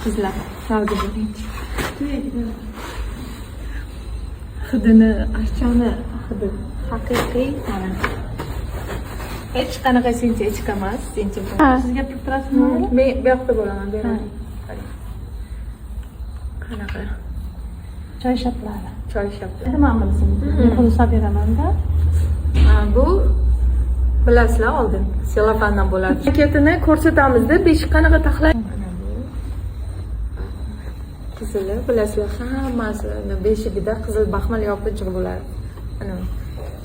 Qizlar, rozi bo'ling. Hidini, archani hidi haqiqiy mana. Hech qanaqa sintetika emas, sintetika. Siz gapirib turasizmi? Men bu yoqda bo'laman, beraman. Qanaqa? Choy shaplari. Choy shaplar. Nima bilsin? Men pul beramanda. Ha, bu bilasizlar oldin selofandan bo'ladi. Paketini ko'rsatamizda beshik qanaqa taxlay. Mana bu qizili bilasizlar hammasini beshigida qizil baxmal yopichiq bo'ladi. Mana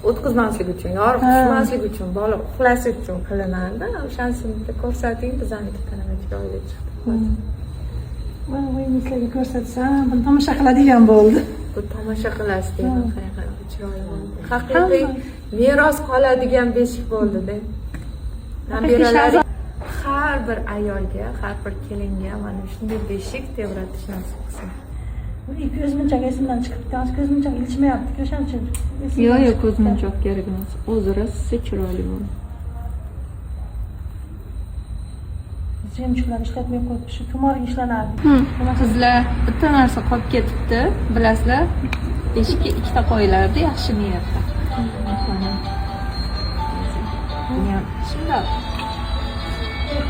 o'tkazmaslik uchun, yorug' tushmaslik uchun, bola uxlashi uchun qilinadi. O'shanisini bitta ko'rsating, bizaniki qanaqa chiroyli chiqdi. Voy voy, sizlarga ko'rsatsam, buni tomosha qiladigan bo'ldi. Bu tomosha qilasiz deyman, qanaqa chiroyli bo'ldi. Haqiqiy meros qoladigan beshik bo'ldi-da. Nabiralari har bir ayolga, har bir kelinga mana shunday beshik tebratish nasib qilsin. Ko'zmunchoq esimdan chiqibdi. Hozir ko'zmunchoq ilishmayapti, o'shaning uchun. Yo'q, yo'q, ko'zmunchoq kerak emas. O'zi rosa chiroyli bo'ldi. Jemchuklar ishlatmay qo'yib, shu tumorga ishlanardi. Qizlar, bitta narsa qolib ketibdi, bilasizlar? Beshikka ikkita qo'yilardi, yaxshi niyatda. Mana. Buni ham shundoq.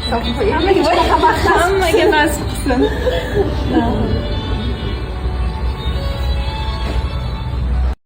Solib qo'yaylik. Hammaga nasib qilsin.